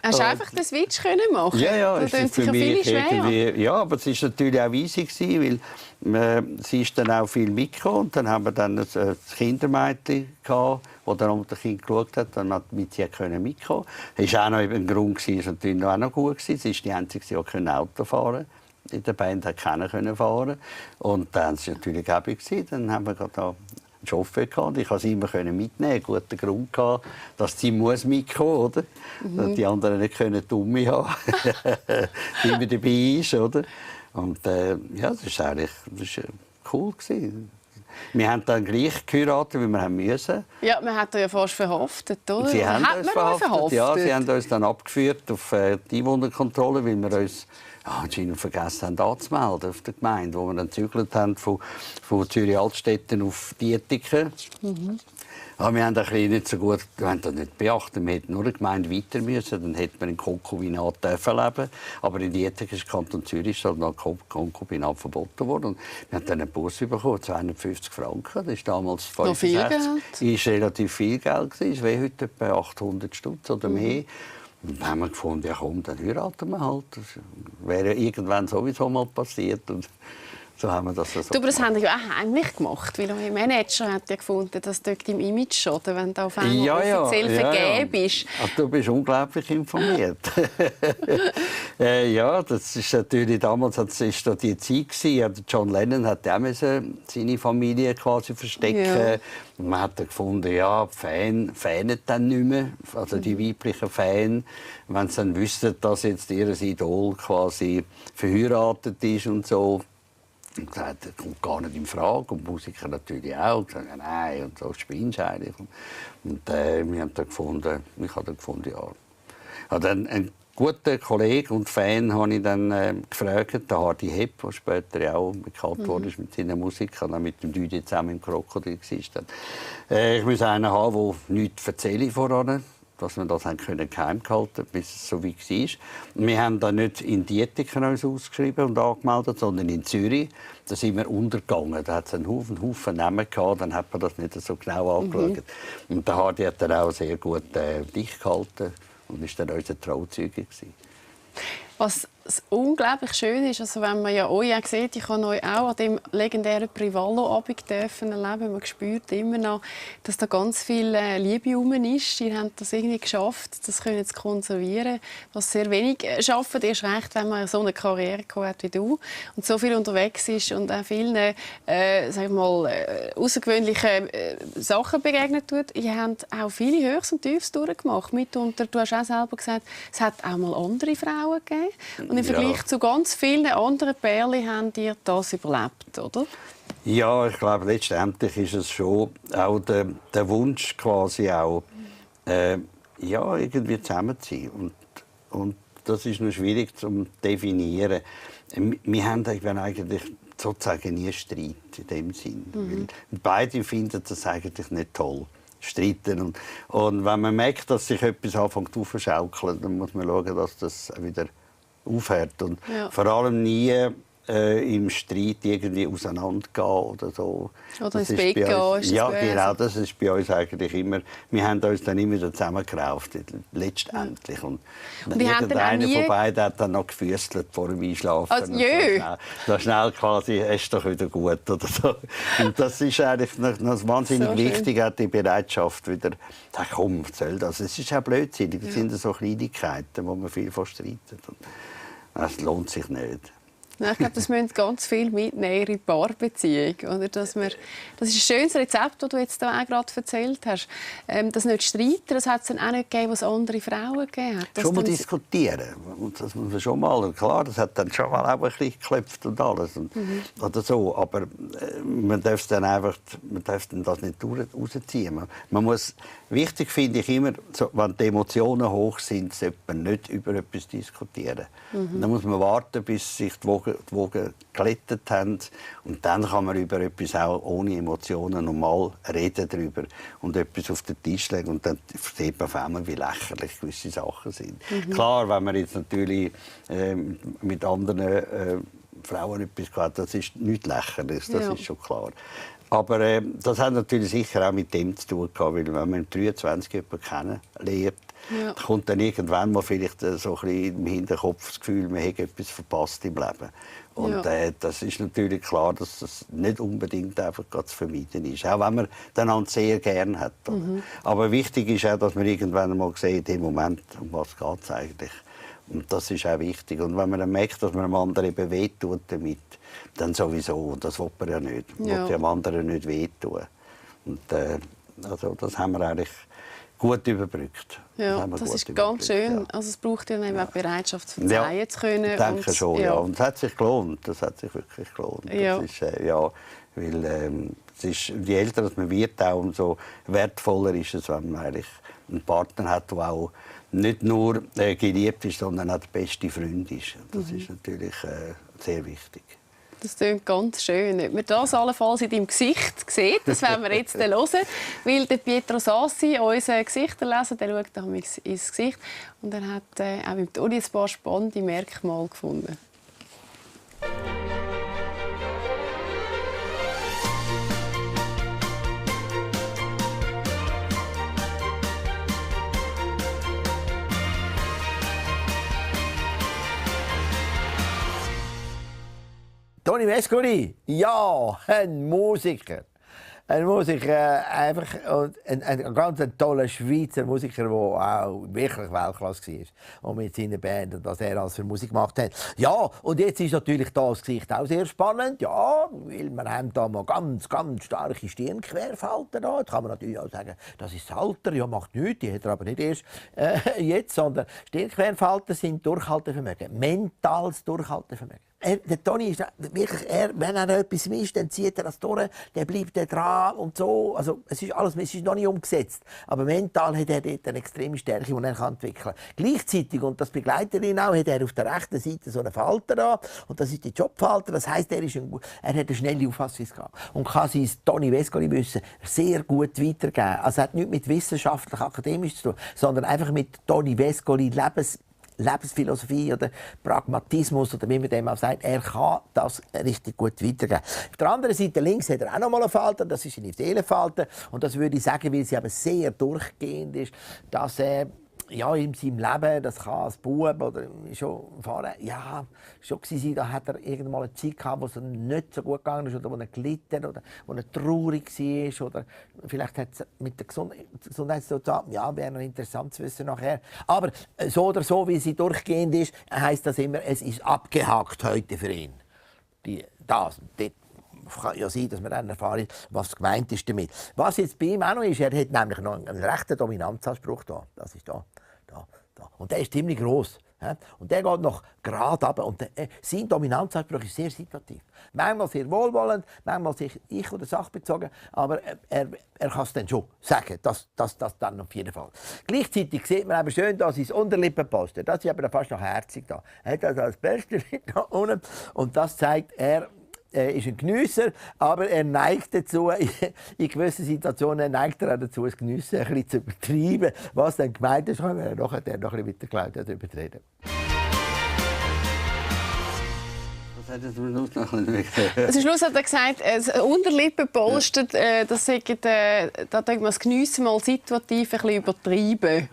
Speaker 2: Hast du einfach den Switch machen?
Speaker 3: Ja,
Speaker 2: das
Speaker 3: ist für mich irgendwie. Ja, aber es war natürlich auch easy, weil sie ist dann auch viel mitgekommen. Und dann haben wir dann ein Kindermädchen gehabt, das dann um das Kind geschaut hat, dann mit sie mitkommen. Das war auch noch ein Grund, das war natürlich auch noch gut. Sie ist die Einzige, die Auto fahren konnte. In der Band hat keiner fahren. Und dann war es natürlich auch gewesen. Dann haben wir gerade einen Chauffeur gehabt. Ich konnte sie immer mitnehmen. Guten Grund gehabt, dass sie mitkommen muss, oder? Die anderen nicht dumme haben, die immer dabei ist, oder? Und ja, das war eigentlich cool gewesen. Wir haben dann gleich geheiratet, wie wir mussten.
Speaker 2: Ja, man hat ja fast verhaftet, oder?
Speaker 3: Sie haben uns verhaftet. Ja, sie haben uns dann abgeführt auf die Einwohnerkontrolle, weil wir uns anscheinend vergessen haben anzumelden auf der Gemeinde, wo wir dann gezügelt haben von Zürich-Altstetten auf Dietiken. Aber wir haben das nicht so gut, wir haben das nicht beachtet. Wir hätten nur eine Gemeinde weiter müssen, dann hätte man in Konkubinat leben. Aber in Dietikon ist Kanton Zürich ist halt noch Konkubinat verboten worden. Und wir haben dann einen Bus bekommen, 250 Franken. Das ist damals 65. Ist relativ viel Geld gewesen. Es wäre heute etwa 800 Stutz oder mehr. Und dann haben wir gefunden, ja komm, dann heiraten wir halt. Das wäre irgendwann sowieso mal passiert. Und so haben wir das so
Speaker 2: aber das haben Sie ja auch heimlich gemacht, weil euer Manager hat ja gefunden, dass dort im Image schadet, wenn du auf einmal offiziell vergeben bist.
Speaker 3: Ach, du bist unglaublich informiert. Ja, das ist natürlich damals ist da die Zeit gewesen. John Lennon hat auch seine Familie quasi verstecken. Ja. Man hat gefunden, ja, die Fans dann nicht mehr, also die weiblichen Fans, wenn sie dann wüssten, dass jetzt ihr Idol quasi verheiratet ist und so. Und gesagt, das kommt gar nicht in Frage. Und die Musiker natürlich auch. Und gesagt, nein, und so spinnst du eigentlich. Und wir haben dann gefunden, ja. Und dann einen guten Kollegen und Fan habe ich dann gefragt, der Hardy Hepp, der später ja auch bekannt wurde mit seiner Musik, und auch mit dem Düdi zusammen im Krokodil war. Ich muss einen haben, der nichts erzählt voran, dass wir das geheim gehalten, bis es so weit war. Wir haben dann nicht in Dietikon ausgeschrieben und angemeldet, sondern in Zürich. Da sind wir untergegangen. Da hat es einen Haufen Namen gehabt, dann hat man das nicht so genau angeschaut. Und der Hardy hat dann auch sehr gut dicht gehalten und war dann unser Trauzeuge.
Speaker 2: Was unglaublich schön ist, also wenn man ja euch sieht, ich habe euch auch an dem legendären Privallo-Abend erleben. Man spürt immer noch, dass da ganz viel Liebe herum ist. Ihr habt das irgendwie geschafft, das können zu konservieren, was sehr wenig schaffen. Erst recht, wenn man so eine Karriere hat wie du und so viel unterwegs ist und auch vielen außergewöhnlichen Sachen begegnet tut. Ihr habt auch viele Höchst und Tiefs durchgemacht. Mitunter, du hast auch selber gesagt, es hat auch mal andere Frauen gegeben. Und im Vergleich zu ganz vielen anderen Pärchen haben die das überlebt, oder?
Speaker 3: Ja, ich glaube, letztendlich ist es schon auch der Wunsch, quasi auch, irgendwie zusammen zu sein. Und das ist noch schwierig zu definieren. Wir haben eigentlich sozusagen nie Streit in dem Sinn. Beide finden das eigentlich nicht toll. Streiten. Und wenn man merkt, dass sich etwas anfängt aufzuschaukeln, dann muss man schauen, dass das wieder aufhört. Und vor allem nie im Streit irgendwie auseinandergehen oder so.
Speaker 2: Oder ins Bett gehen.
Speaker 3: Ja, genau, das ist bei uns eigentlich immer. Wir haben uns dann immer wieder zusammengerauft, letztendlich. Und irgendeiner von beiden hat dann noch gefüßelt vor dem Einschlafen.
Speaker 2: Also,
Speaker 3: so schnell quasi, es ist doch wieder gut oder so. Und das ist eigentlich noch wahnsinnig wichtig, auch die Bereitschaft wieder, komm, soll das. Es ist auch blödsinnig, das sind so Kleinigkeiten, wo man viel von streitet. Das lohnt sich nicht.
Speaker 2: Ich glaube, das müssen ganz viel mitnehmen in die Paarbeziehung. Oder? Das ist ein schönes Rezept, das du jetzt auch gerade erzählt hast. Das nicht streiten, das hat es dann auch nicht gegeben, was andere Frauen gegeben hat.
Speaker 3: Schon mal diskutieren. Das muss man schon mal. Klar, das hat dann schon mal auch ein bisschen geklopft und alles. Oder so. Aber man darf dann das nicht rausziehen. Man muss, wichtig finde ich immer, wenn die Emotionen hoch sind, sollte man nicht über etwas diskutieren. Dann muss man warten, bis sich die Wogen glättet haben. Und dann kann man über etwas auch ohne Emotionen normal reden darüber und etwas auf den Tisch legen. Und dann sieht man auf einmal, wie lächerlich gewisse Sachen sind. Klar, wenn man jetzt natürlich mit anderen Frauen etwas hat, das ist nichts Lächerliches, das ist schon klar. Aber das hat natürlich sicher auch mit dem zu tun gehabt, weil wenn man im 23 jemanden kennenlernt, kommt dann irgendwann mal vielleicht so ein bisschen im Hinterkopf das Gefühl, man hätte etwas verpasst im Leben. Und das ist natürlich klar, dass das nicht unbedingt einfach zu vermeiden ist. Auch wenn man den anderen sehr gerne hat. Aber wichtig ist auch, dass man irgendwann mal sieht, im Moment, um was geht es eigentlich. Und das ist auch wichtig. Und wenn man dann merkt, dass man dem anderen eben wehtut damit, dann sowieso. Und das will man ja nicht. Man will dem anderen nicht wehtun. Und also das haben wir eigentlich gut überbrückt.
Speaker 2: Ja, das ist ganz schön. Also es braucht ja auch Bereitschaft, verzeihen zu können.
Speaker 3: Ich denke schon, ja. Und es hat sich gelohnt. Das hat sich wirklich gelohnt. Das ist, weil je älter man wird, auch umso wertvoller ist es, wenn man eigentlich einen Partner hat, der auch nicht nur geliebt ist, sondern auch der beste Freund ist. Das ist natürlich sehr wichtig.
Speaker 2: Das klingt ganz schön. Ob man das allenfalls in deinem Gesicht sieht, das werden wir jetzt hören. Weil der Pietro Sassi, unser Gesichterleser, der schaut da ins Gesicht. Und er hat auch beim Toni ein paar spannende Merkmale gefunden.
Speaker 14: Toni Vescoli, ja, ein Musiker. Ein Musiker, einfach ein ganz toller Schweizer Musiker, der auch wirklich Weltklasse war. Und mit seiner Band, und was er alles für Musik gemacht hat. Ja, und jetzt ist natürlich das Gesicht auch sehr spannend. Ja, weil wir haben da mal ganz, ganz starke Stirnquerfalten da. Jetzt kann man natürlich auch sagen, das ist das Alter. Ja, macht nichts. Die hat er aber nicht erst jetzt, sondern Stirnquerfalten sind Durchhaltevermögen. Mentales Durchhaltevermögen. Der Toni ist wirklich, wenn er etwas misst, dann zieht er das durch, dann bleibt er dran und so. Also, es ist noch nicht umgesetzt. Aber mental hat er dort eine extreme Stärke, die er entwickeln kann. Gleichzeitig, und das begleitet ihn auch, hat er auf der rechten Seite so einen Falter da. Und das ist die Jobfalter. Das heisst, er hat eine schnelle Auffassungsgabe. Und kann sein Toni Vescoli Wissen sehr gut weitergeben. Also, es hat nichts mit wissenschaftlich, akademisch zu tun, sondern einfach mit Toni Vescoli Lebensphilosophie oder Pragmatismus oder wie man dem auch sagt, er kann das richtig gut weitergeben. Auf der anderen Seite links hat er auch noch mal eine Falte, das ist eine Seelenfalte. Und das würde ich sagen, weil sie aber sehr durchgehend ist, dass er ja, in seinem Leben, das kann als Bub oder schon fahren, ja, schon gewesen, da hat er irgendwann mal eine Zeit gehabt, wo es nicht so gut gegangen ist oder wo er gelitten oder wo er traurig war oder vielleicht hat es mit der Gesundheitssituation, ja, wäre noch interessant zu wissen nachher. Aber so oder so, wie sie durchgehend ist, heisst das immer, es ist abgehakt heute für ihn. Das kann ja sein, dass man dann erfahren, was gemeint ist damit. Was jetzt bei ihm auch noch ist, er hat nämlich noch einen rechten Dominanzanspruch da. Das ist da. Und der ist ziemlich gross. Und der geht noch gerade runter. Und sein Dominanzanspruch ist sehr situativ. Manchmal sehr wohlwollend, manchmal sehr ich- oder sachbezogen. Aber er kann es dann schon sagen. Das dann auf jeden Fall. Gleichzeitig sieht man aber schön, dass sein Unterlippenposter, das ist aber fast noch herzig da. Er hat also das Beste da unten. Und das zeigt, er ist ein Geniesser, aber er neigt dazu, in gewissen Situationen neigt er auch dazu, das Geniessen ein bisschen zu übertreiben. Was dann gemeint ist, kann man nachher noch ein bisschen mit der Claudia darüber reden.
Speaker 3: Zum
Speaker 2: Schluss hat er gesagt, das Unterlippenpolster, das da tut man das Geniessen mal situativ ein bisschen übertreiben.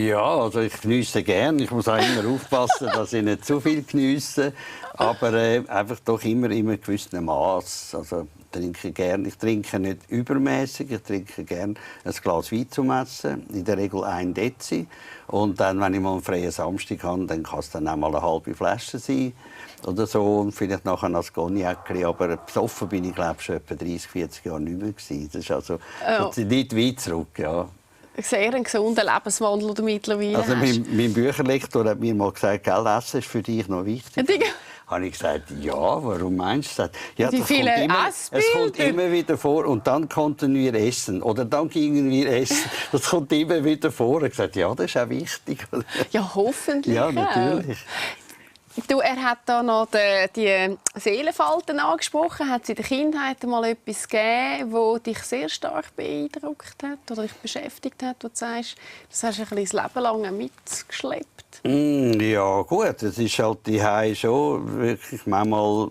Speaker 3: Ja, also ich geniesse gerne. Ich muss auch immer aufpassen, dass ich nicht zu viel geniesse. Aber einfach doch immer in einem gewissen Maß. Also ich trinke nicht übermäßig. Ich trinke gerne ein Glas Wein zum Essen, in der Regel 1 Dezi. Und dann, wenn ich mal einen freien Samstag habe, dann kann es dann auch mal eine halbe Flasche sein. Oder so, und vielleicht nachher ein Cognac. Aber besoffen bin ich, glaube ich, schon etwa 30, 40 Jahre nicht mehr gewesen. Das ist also nicht weit zurück, ja.
Speaker 2: Sehr ein gesunder Lebenswandel, den du mittlerweile
Speaker 3: also
Speaker 2: hast.
Speaker 3: Mein Bücherlektor hat mir mal gesagt, gell, Essen ist für dich noch wichtig. Habe ich gesagt, ja, warum meinst du das? Ja,
Speaker 2: die vielen
Speaker 3: es kommt immer wieder vor und dann konnten wir essen oder dann gingen wir essen. Das kommt immer wieder vor. Ich habe gesagt, ja, das ist auch wichtig.
Speaker 2: Ja, hoffentlich.
Speaker 3: Ja, natürlich.
Speaker 2: Du, er hat da noch die Seelenfalten angesprochen. Hat es in der Kindheit mal etwas gegeben, das dich sehr stark beeindruckt hat oder dich beschäftigt hat, wo du sagst, das hast du ein bisschen das Leben lang mitgeschleppt?
Speaker 3: Ja gut, es ist halt die schon wirklich manchmal,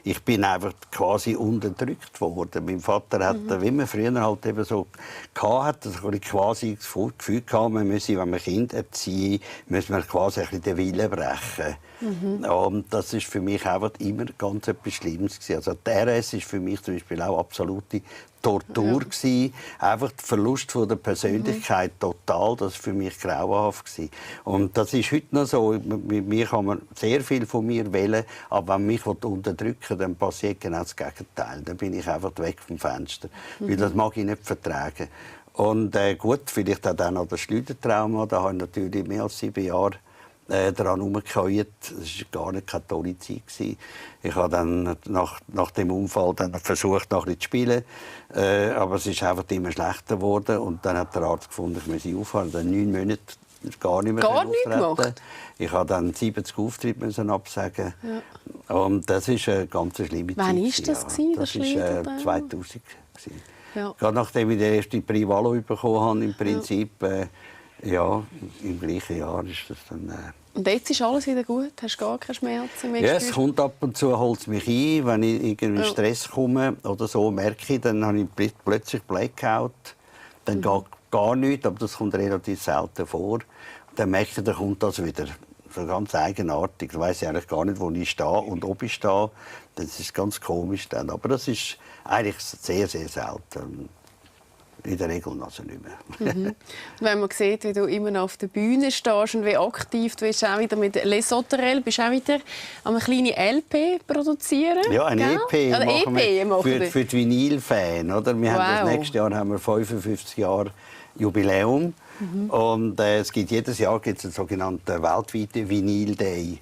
Speaker 3: ich bin einfach quasi unterdrückt worden. Mein Vater hat, wie man früher halt eben so hatte, quasi das Gefühl gehabt, man müsse, wenn man Kinder erziehen, müsse man quasi ein bisschen den Willen brechen. Und das ist für mich einfach immer ganz etwas Schlimmes gewesen. Also die RS ist für mich zum Beispiel auch absolute Tortur gewesen. Einfach der Verlust von der Persönlichkeit total. Das war für mich grauenhaft gewesen. Und das ist heute noch so. Mit mir kann man sehr viel von mir wählen, aber wenn mich unterdrücken, dann passiert genau das Gegenteil. Dann bin ich einfach weg vom Fenster, weil das mag ich nicht vertragen. Und gut, vielleicht auch dann noch das Schleudertrauma. Da habe ich natürlich mehr als 7 Jahre daran herumgekäuert. Das war gar nicht keine tolle Zeit. Ich habe dann nach dem Unfall dann versucht, noch ein bisschen zu spielen. Aber es ist einfach immer schlechter geworden. Und dann hat der Arzt gefunden, ich müsse aufhören. Dann 9 Monate gar nicht mehr
Speaker 2: Gar nichts
Speaker 3: auftreten.
Speaker 2: gemacht?
Speaker 3: Ich habe dann 70 Auftritte müssen absagen. Ja. Und das ist eine ganz schlimme Zeit.
Speaker 2: Wann war das?
Speaker 3: Ja.
Speaker 2: Das
Speaker 3: war 2000.
Speaker 2: Ja.
Speaker 3: Gerade nachdem ich den ersten Prix Valo bekommen habe, im Prinzip, im gleichen Jahr ist das dann...
Speaker 2: Und jetzt ist alles wieder gut? Hast du gar keine Schmerzen mehr?
Speaker 3: Ja, es kommt ab und zu, holt es mich ein. Wenn ich irgendwie in Stress komme oder so, merke ich, dann habe ich plötzlich Blackout. Dann geht gar nichts, aber das kommt relativ selten vor. Dann merke ich, dann kommt das wieder. So ganz eigenartig. Da weiss ich eigentlich gar nicht, wo ich stehe und ob ich stehe. Das ist ganz komisch dann. Aber das ist eigentlich sehr, sehr selten. In der Regel also nicht mehr.
Speaker 2: Wenn man sieht, wie du immer noch auf der Bühne stehst und wie aktiv du bist, auch wieder mit Les Sauterelles, bist auch wieder eine kleine LP produzieren.
Speaker 3: Ja, eine EP machen wir für die Vinyl-Fan. Wir haben nächstes Jahr haben wir 55 Jahre Jubiläum. Und es gibt jedes Jahr einen sogenannten weltweiten Vinyl Day.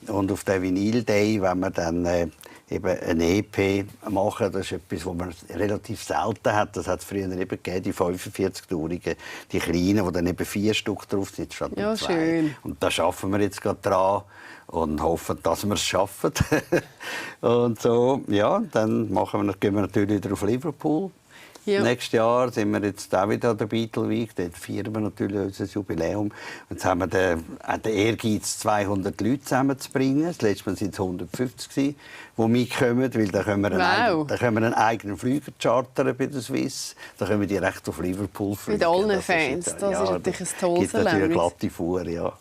Speaker 3: Und auf den Vinyl Day, wenn wir dann eben eine EP machen, das ist etwas, was man relativ selten hat. Das hat es früher eben gegeben, die 45-Tourigen, die kleinen, wo dann eben 4 Stück drauf sind statt 2.
Speaker 2: Schön.
Speaker 3: Und da arbeiten wir jetzt gerade dran und hoffen, dass wir es schaffen. Und so, ja, dann gehen wir natürlich wieder auf Liverpool. Ja. Nächstes Jahr sind wir jetzt auch wieder an der Beatle Week. Dort feiern wir natürlich unser Jubiläum. Und jetzt haben wir den Ehrgeiz, 200 Leute zusammenzubringen. Das letzte Mal waren es 150, die mitkommen. Weil da können wir einen eigenen Flüger chartern bei der Swiss. Da können wir direkt auf Liverpool fliegen.
Speaker 2: Mit allen Fans. Das ist natürlich ein tolles Erlebnis.
Speaker 3: Gibt natürlich eine glatte Fuhr, ja.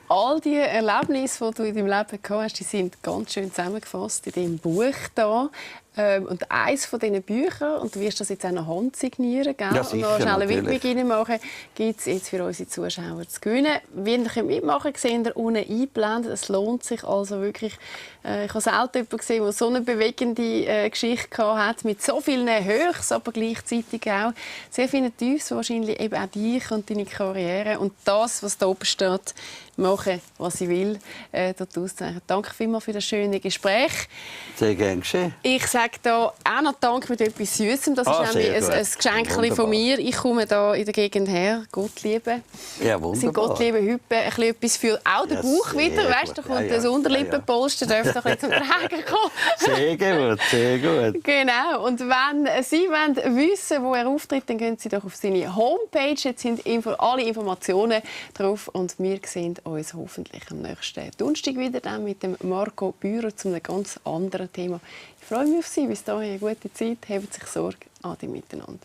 Speaker 2: All die Erlebnisse, die du in deinem Leben gehabt hast, die sind ganz schön zusammengefasst in diesem Buch hier. Und eines von diesen Büchern, und du wirst das jetzt auch noch handsignieren, gell?
Speaker 3: Ja, sicher,
Speaker 2: und noch schnell eine Widmung machen, gibt es jetzt für unsere Zuschauer zu gewinnen. Wie ihr mitmachen könnt, seht ihr unten eingeblendet. Es lohnt sich also wirklich. Ich habe selten jemanden gesehen, der so eine bewegende Geschichte hat, mit so vielen Höchst, aber gleichzeitig auch sehr vielen Tiefs, wahrscheinlich eben auch dich und deine Karriere. Und das, was da oben steht, machen, was ich will, dort auszeichnen. Danke vielmals für das schöne Gespräch.
Speaker 3: Sehr gerne geschehen.
Speaker 2: Ich sage hier auch noch Dank mit etwas Süßem. Das ist nämlich ein Geschenk von mir. Ich komme hier in der Gegend her. Gottliebe.
Speaker 3: Ja, wunderbar.
Speaker 2: Sind Gottliebe heute etwas für auch den Bauch wieder. Weißt, da kommt das Unterlippenpolster, dürfte doch jetzt zum Tragen kommen.
Speaker 3: Sehr gut, sehr gut.
Speaker 2: Genau. Und wenn Sie wissen, wo er auftritt, dann gehen Sie doch auf seine Homepage. Jetzt sind alle Informationen drauf. Und wir sehen uns hoffentlich am nächsten Donnerstag wieder dann mit dem Marco Bührer zu einem ganz anderen Thema. Ich freue mich auf Sie. Bis dahin eine gute Zeit. Habt sich Sorge. Ade miteinander.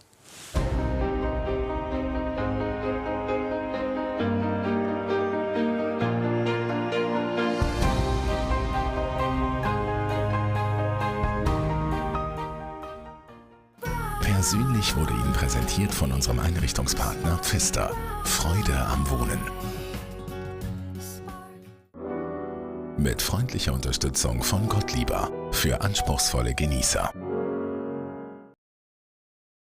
Speaker 1: Persönlich wurde Ihnen präsentiert von unserem Einrichtungspartner Pfister. Freude am Wohnen. Mit freundlicher Unterstützung von Gottlieb für anspruchsvolle Genießer.